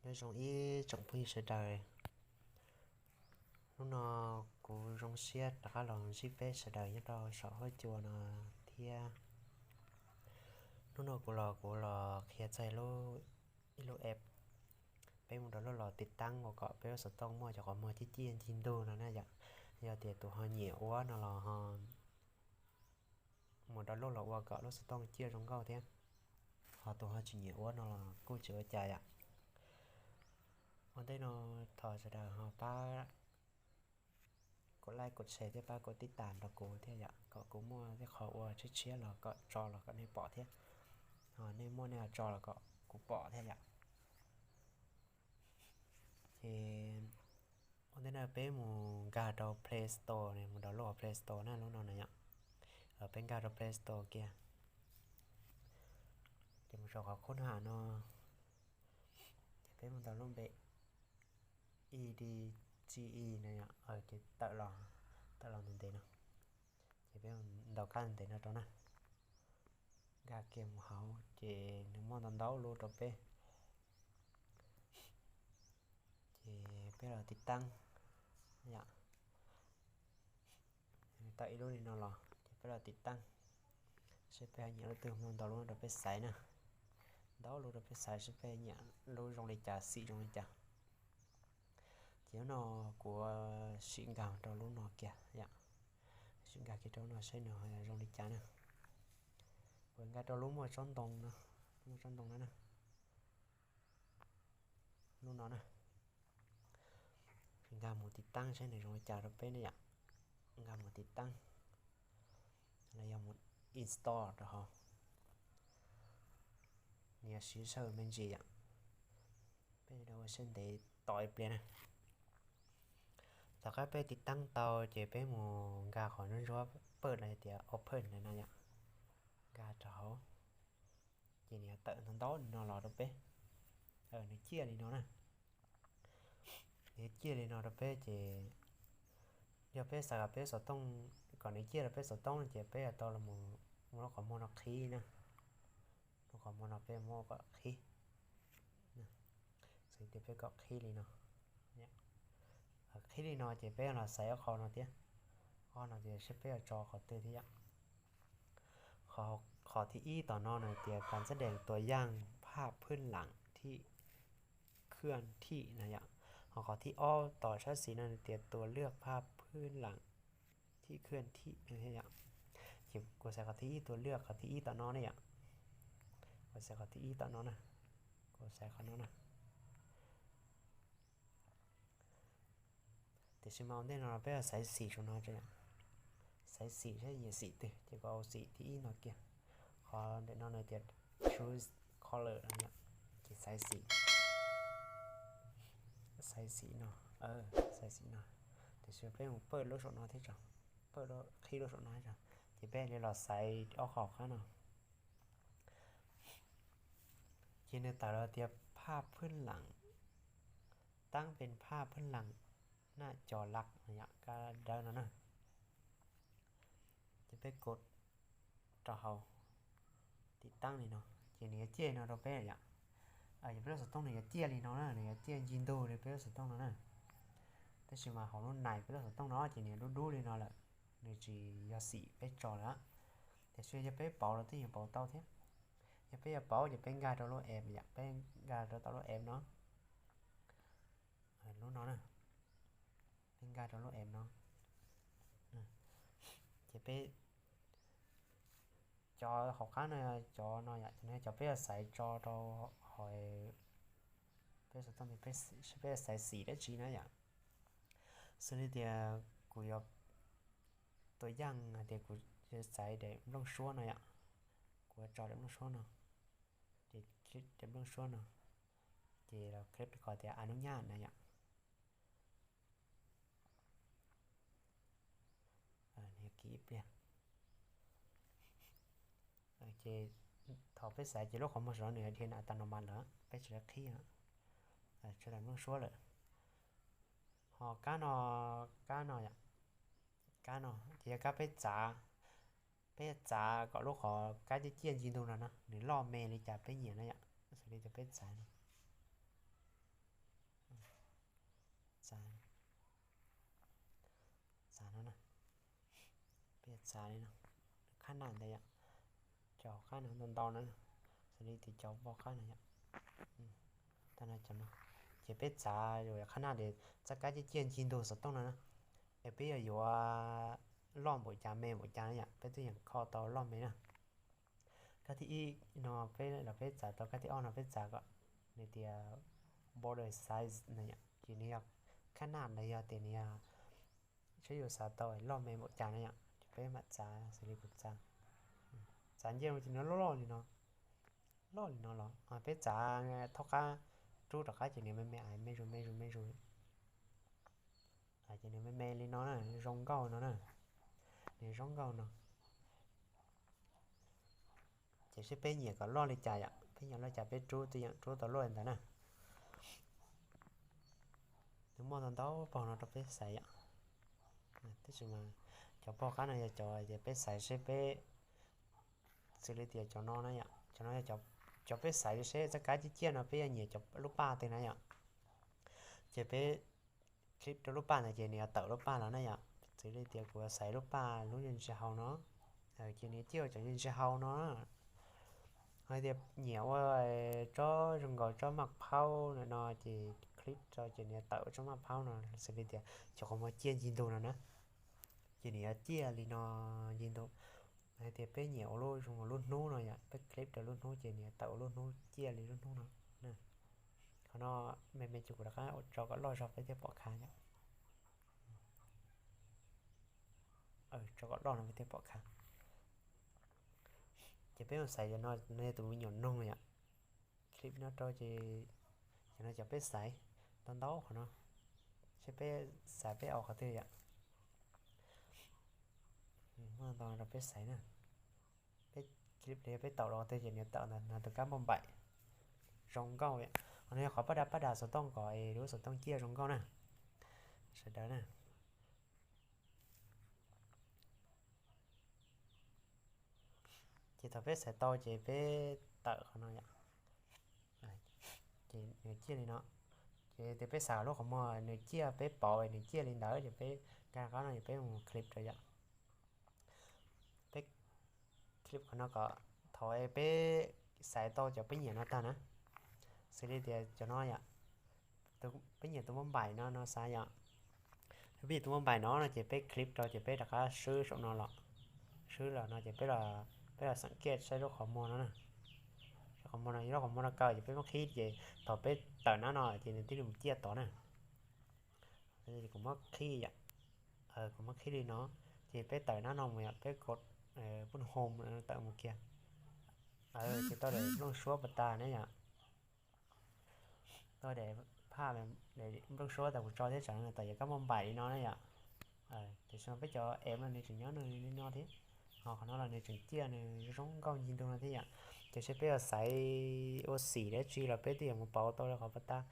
Nyob zoo ib tsoom phooj ywg sawv daws, hnub no kuv zoo siab rov qab los ntsib peb sawv daws nyob rau saum huab cua no thiab. Hnub no kuv los kuv los qhia txog ib lub app peb mus download los tiv taab ua kom peb lub xov tooj muaj cov qhov muag ciaj ciaj ncig ntug no na yom. Yog tias tus ho nyiam ua no los ho mus download los ua kom lub xov tooj ciaj zoo nkauj thiab. Ho tus ho tsis nyiam ua no los kuj tsis ua cas yom. Ua ntej no thov sawv daws ho pab kuv like, kuv share thiab pab kuv tib tas rau kuv thiab yom, kom kuv muaj tej qhov ua tshiab tshiab los kom tso los kom nej pom thiab. Ho nej muaj nej ho tso los kom kuv pom thiab yom. Ces ua ntej no peb mus nkag rau Play Store, mus download hauv Play Store na lub no na yom. Peb nkag rau Play Store kiag, ces mus saum qhov khub ham no, ces peb mus ntaus lub npe E D G E no yom, ces tawm los, tawm los ntev ntev no, ces peb ntaus kab ntev no rau na. Nkag kiag mus hauv ces nws muaj ntau ntau lub rau peb, ces peb los tiv taab yom. Tawm ib lub li no los ces peb los tiv taab, seb peb ho nyiam lub twg, muaj ntau lub rau peb xaiv na. Ntau lub rau peb xaiv, seb peb nyiam lub zoo li cas, xim zoo li cas. Ces lub no kuv sim nkag rau lub no kiag yom, sim nkag kiag rau lub no seb nws zoo li cas na. Kuv nkag rau lub muaj tsob ntoo no, muaj tsob ntoo no na, lub no na. Nkag mus tiv taab seb nws zoo li cas rau peb ne yom. Nkag mus tiv taab los yog mus install rau hauv, nws yuav siv sij hawm me ntsis yom. Peb ua siab ntev tos ib pliag na. Tom qab peb tiv taab tau ces peb mus nkag qhov ntsuab ntsuab pawj los tias open no yom. Nkag rau hauv, ces nws yuav tawm ntau ntau li no los rau peb. Nws ciaj li no na, nws ciaj li no rau peb ces yog peb xav kom peb xov tooj, kom nws ciaj rau peb xov tooj no ces peb yuav tau los mus muab lub qhov muag no qhib na. Lub qhov muag no peb muab kom qhib, xws tias peb kom qhib li no. Qhib li no ces peb los xaiv ob qho no thiab, ob qho no ces seb peb yuav tso qhov twg thiab yom. Qhov thib ib tom no nws tias การแสดงตัวอย่างภาพพื้นหลังที่เคลื่อนที่ no yom. Ho qhov thib ob tom sab xis no nws tias ตัวเลือกภาพพื้นหลังที่เคลื่อนที่ no thiab yom. Ces kuv xaiv qhov thib ib, ตัวเลือก qhov thib ib tom no ne yom. Kuv xaiv qhov thib ib tom no na, kuv xaiv qhov no na. Tiam sis mas ua ntej no peb xaiv xim saum no, xaiv xim seb nyiam xim twg ces kuv ua xim thib ib no kiag. Qhov ntawm no nws tias choose color no, ces xaiv xim, xaiv xim no, xaiv xim no. Tiam sis peb mus pawj lub saum no thiab tso, pawj, qhib lub saum no thiab tso, ces peb li los xaiv ob qho qab no. Ces nws tawm los tias ภาพพื้นหลัง ตั้งเป็นภาพพื้นหลังหน้าจอหลัก no yom, kab dawb no na. Ces peb kov rau hauv tiv taab li no, ces nws yuav ciaj li no rau peb yom. Ces peb lub xov tooj nws yuav ciaj li no na, nws yuav ciaj ncig ntug li peb lub xov tooj no na. Tab sis mas hauv lub nais peb lub xov tooj no ces nws dub dub li no lawm, nws tsis yog xim peb tso lawm. Tiam sis yog peb pauv los twb yeej pauv tau thiab. Yog peb yuav pauv ces peb nkag rau lub app yom, peb nkag rau tom lub app no, lub no na. Peb nkag rau lub app no, ces peb cov hauv qab no, cov no yom, cov no cov peb yuav xaiv tso rau hauv peb xov tooj, peb xaiv xim dab tsi na yom. Xws li tias kuv yuav, tua yaj hais tias kuv xaiv daim nplooj suab no yom, kuv yuav tso daim nplooj suab no, ces daim nplooj suab no, ces los click qhov tias อนุญาต no yom. Nws kiv ib pliag. Ces thaum peb xaiv ces lub qhov muag saum no nws dhia nws a ta no mas lawm, peb tsis tau qhib, tso daim nplooj suab lawm. Ho kab no, kab no, kab no ces yog kab peb txav, peb txav kom lub qhov kab ciaj ciaj ncig ntug no no nws loj me li cas peb nyiam no yom. Xws li tias peb txav no, Txav li no, qhab naj ntawd yom, cov qhab no ntau ntau na, xws li tias cov pog qhab no yom, tag no cov no, ces peb txav yuav qhab naj es txoj kab ciaj ciaj ncig ntug xov tooj no na, es peb yuav yuav loj npaum cas me npaum cas na yom, peb twb yeej kho tau loj me na. Kab thib ib no peb los peb txav tau, kab thib ob no peb txav kom nws tias border size na yom, ces nws yog qhab naj los yog tias nws yog seb yus xav tau loj me npaum cas na yom, ces peb mam txav xws li kuv txav, txav ncej no ces nws loj loj li no, loj li no los peb txav thaub qab rub rov qab ces nws me me, me zus me zus me zus, ces nws me me li no na, zoo nkauj no na, nws zoo nkauj no. Ces seb peb nyiam kom loj li cas yom, peb nyiam loj cas peb rub, twb yeej rub tau loj li ntawd na. Nws muaj ntau ntau pog no rau peb xaiv yom. Tab sis mas cov pog qab no yog cov peb xaiv seb peb, xws li tias cov no na yom, cov no yog cov peb xaiv seb txoj kab ciaj ciaj no peb yuav nyiam cov lub paj twg na yom. Ces peb click rau lub paj ntawd ces nws yuav tawm lub paj los na yom. Xws li tias kuv xaiv lub paj lub ntsia ntsia hau no, ces nws ciaj ua cov ntsia ntsia hau no. Hos tias nyiam ua tsob zoo nkaus tsob maj phaub no no ces click rau ces nws yuav tawm tsob maj phaub no, xws li tias cov qhov muag ciaj ncig ntug no na, ces nws yuav ciaj li no ncig ntug. Hais tias peb nyiam ua lub zoo lub hnub no yom, peb click rau lub hnub ces nws yuav tawm ua lub hnub ciaj li lub hnub no. Qhov no me me ces kuv rov qab ua tso kom loj zog peb thiaj pom khav yom. Tso kom loj no peb thiaj pom khav. Ces peb mus xaiv no, no yog tus me nyuam noog yom. Click no rau ces, ces no cov peb xaiv, ntau ntau qhov no, seb peb xaiv peb au qhov twg yom. Muaj ntau rau peb xaiv na. Peb click li peb tau los twg ces nws tawm ntawd no tus kab npauj npaim zoo nkauj. Qhov no yog qhov paj dab paj dab xov tooj kom lub xov tooj ciaj zoo nkauj na, sawv daws na. Ces thaum peb xaiv tau ces peb tawm qhov no yom. Ces nws ciaj li no. Ces tias peb xav lub qhov muag nws ciaj, peb pauv nws ciaj li ntawd ces peb nkag qab no ces peb mus click rau yom. Peb click qhov no kom thaum peb xaiv tau cov peb nyiam no tag na, xws li tias cov no yom, peb nyiam tus npauj npaim no no xav yom. Peb nyiam tus npauj npaim no no ces peb click rau ces peb rov qab swb saum no los, swb los no ces peb, peb los xeem kiaj saib lub qhov muag no na. Lub qhov muag no, lub qhov muag no kaw ces peb muab qhib ces thaum peb tawm nab no ces nws thiaj li mus ciaj tod na. Kuv muab qhib yom, kuv muab qhib li no, ces peb tawm nab no mus yom, peb kov pub home tawm mus kiag. Ces tau daim nplooj suab pas tas ne yom. Tau daim phaj, nplooj suab tas kuv tso thiab tsam no tau yog kab npauj npaim li no na yom. Tiam sis peb cov app no nws tseem nyob nws li no thiab, ho qhov no los nws tseem ciaj nws zoo nkauj ncig ntug no thiab yom. Ces seb peb yuav xaiv ua xim dab tsi los peb twb yuav mus pauv tau rau qhov pas tas.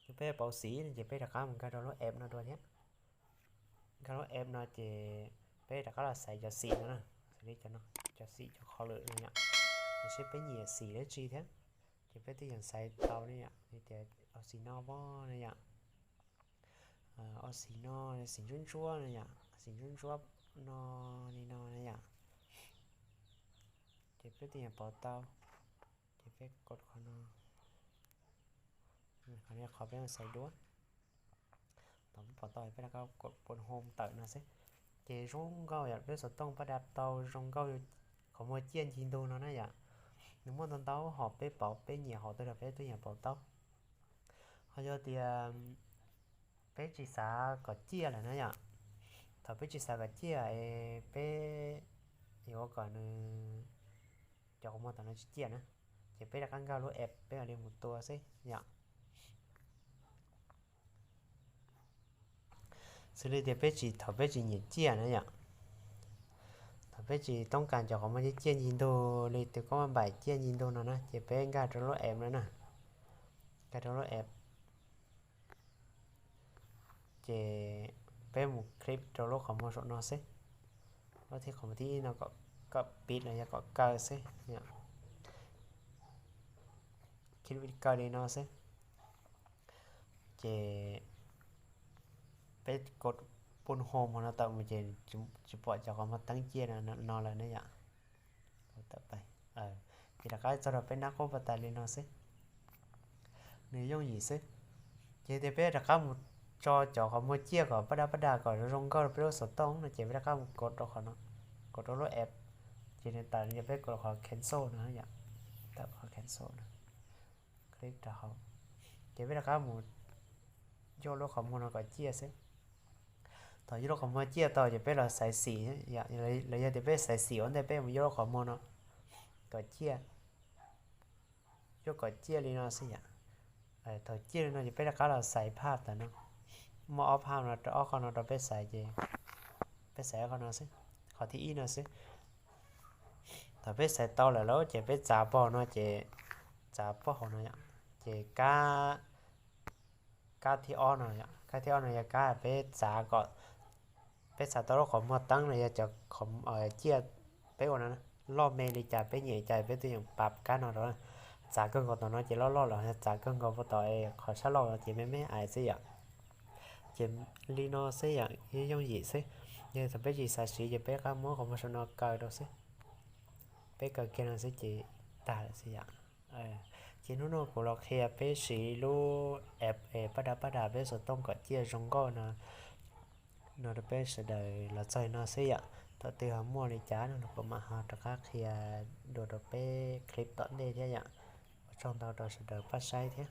Yog peb yuav pauv xim no ces peb rov qab mus nkag rau lub app no dua thiab. Nkag lub app no ces peb rov qab los xaiv cov xim no na, xws li cov no, cov xim cov qhov lwm no yom. Ces seb peb nyiam xim dab tsi thiab, ces peb twb yeej xaiv tau ne yom, li tias ua xim no pab ne yom, ua xim no, xim ntsuab ntsuab no yom, xim ntsuab ntsuab no, li no na yom. Ces peb twb yeej pauv tau, ces peb kov qhov no, qhov no qhov peb xaiv dua. Thaum peb pauv tau peb rov qab kov pub home tawm no xwb. Ces zoo nkauj yom, peb xov tooj paj dab tau zoo nkauj, qhov muag ciaj ncig ntug no na yom. Nws muaj ntau ntau hom, peb pauv peb nyiam hom twg los peb twb yeej pauv tau. Ho yog tias peb tsis xav kom ciaj lawm na yom, thaum peb tsis xav kom ciaj es peb yuav ua kom nws, cov qhov muag tom no tsis ciaj na, ces peb rov qab nkag lub app peb mam li mus tua xwb yom. Xws li tias peb tsis, thaum peb tsis nyiam ciaj na yom, thaum peb tsis toob kas cov qhov muag ciaj ncig ntug li tus kab npauj npaim ciaj ncig ntug no na, ces peb nkag rau lub app no na, nkag rau lub app, ces peb mus click rau lub qhov muag saum no xwb, lub thib qhov muag thib ib no, kom piv los yog kom kaw xwb, click kaw li no xwb. Ces peb kov phone home no tawm mus ces tsis pom cov qhov muag teeb ciaj no lawm ne yom. Ces rov qab txog rau peb nab qub pas tas li no xwb, nws yooj yim xwb. Ces tias peb rov qab mus tso cov qhov muag ciaj kom paj dab paj das kom zoo zoo nkauj rau peb lub xov tooj no ces peb rov qab mus kaum rau qhov no, kaum rau lub app, ces nws tawm li peb kaum qhov cancel no yom, tawm qhov cancel no, click rau hauv, ces peb rov qab mus yuav lub qhov muag no kom ciaj xwb. Thaum yuav lub qhov muag ciaj tau ces peb los xaiv xim, los yog tias peb xaiv xim ua ntej peb mus yuav lub qhov muag no kom ciaj, yuav kom ciaj li no xwb yom. Thaum ciaj li no ces peb rov qab los xaiv phaj ntawm no, muaj ob phaj no, ob qhov no rau peb xaiv ces peb xaiv qhov no xwb, qhov thib ib no xwb. Thaum peb xaiv tau lawm lauj ces peb txav pog no ces, txav pog hauv no yom, ces kab, kab thib ob no, kab thib ob no yog kab peb txav kom, peb txav tau lub qhov muag teeb los yog cov ciaj peb ua no loj me li cas peb nyiam cas peb tuaj yeem pab kab no rau. Txav kawg nkaus tom no ces loj loj lawm, txav kawg nkaus puag tom qhov sab laug no ces me me ais xwb yom. Ces li no xwb yom, yooj yim xwb. Yog thaum peb tsis xav siv ces peb rov qab muab qhov muag saum no kaw rau xwb, peb kaw kiag no xwb ces tag lawm xwb yom. Ces hnub no kuv los qhia peb siv lub app paj dab paj das peb xov tooj kom ciaj zoo nkauj no, no rau peb sawv daws los txog no xwb yom. Thaum twg ho muaj li cas no los kuv mam ho rov qab qhia dua rau peb clip tom ntej thiab yom. Ua tsaug ntau rau sawv daws pab saib thiab.